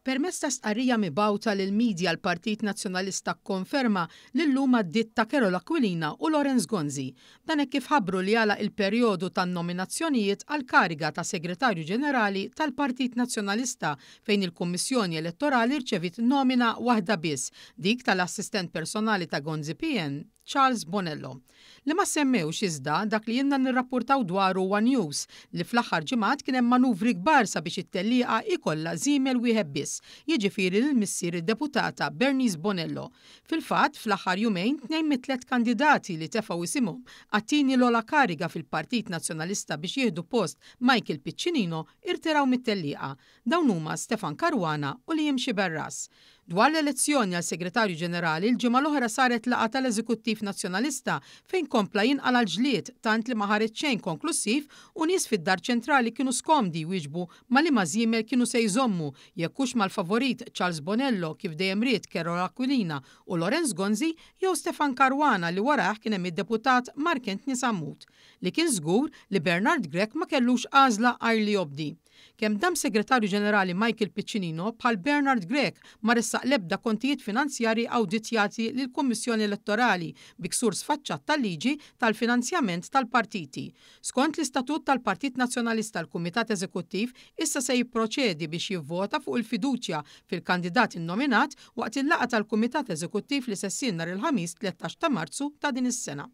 Permezz ta' stqarrija mibgħuta lill-media l-Partit Nazzjonalista kkonferma li llum għaddiet ta' Karol Aquilina u Lawrence Gonzi. Dan hekk kif ħabbru li għalaq il-perjodu tan-nominazzjonijiet għall-kariga ta' Segretarju Ġenerali tal-Partit Nazzjonalista fejn il-Kummissjoni Elettorali rċeviet nomina waħda biss, dik tal-assistent personali ta' Gonzi PN, Charles Bonello. Li ma semmewx iżda, dak li ilna nirrappurtaw dwaru one News, li fl-aħħar ġimgħat kien hemm manuvri kbar sabiex it-tellieqa ikollha żiemel wieħed biss, jiġifieri lil missier id-Deputata Bernice Bonello. Fil-fatt, fl-aħħar jumejn, tnejn mit-tlett kandidati li tefgħu isimhom għat-tieni l-ogħla kariga fil-Partit Nazzjonalista biex jieħdu post Michael Piccinino irtiraw mit-tellieqa. Dawn huma Stefan Caruana u Liam Sciberras. Dwar l-elezzjoni għal Segretarju Ġenerali, l-ġimgħa l-oħra saret laqgħa tal-Eżekuttiv Nazzjonalista fejn kompla jinqala' l-ġlied tant li ma ħareġ xejn konklussiv u nies fid-Dar Ċentrali kienu skomdi jwieġbu ma' liema żiemel kienu se jżommu jekk hux mal-favorit Charles Bonello kif dejjem ried Karol Aquilina u Lawrence Gonzi jew Stefan Caruana li warajh kien hemm id-Deputat Mark Anthony Sammut li kien żgur li Bernard Grech ma kellux għażla għajr li jobdi. Kemm dam Segretarju Ġenerali Michael Piccinino bħal Bernard Grech ma ressaq l-ebda kontijiet finanzjarji awditjati lill-Kummissjoni Elettorali bi ksur sfaċċat tal-liġi tal-finanzjament tal-partiti. Skont l-istatut tal-Partit Nazzjonalista l-Kumitat Eżekuttiv issa se jipproċedi biex jivvota fuq il-fiduċja fil-kandidat innominat waqt il-laqgħa tal-Kumitat Eżekuttiv li se ssir nhar il-Ħamis 13 ta' Marzu ta' din is-sena.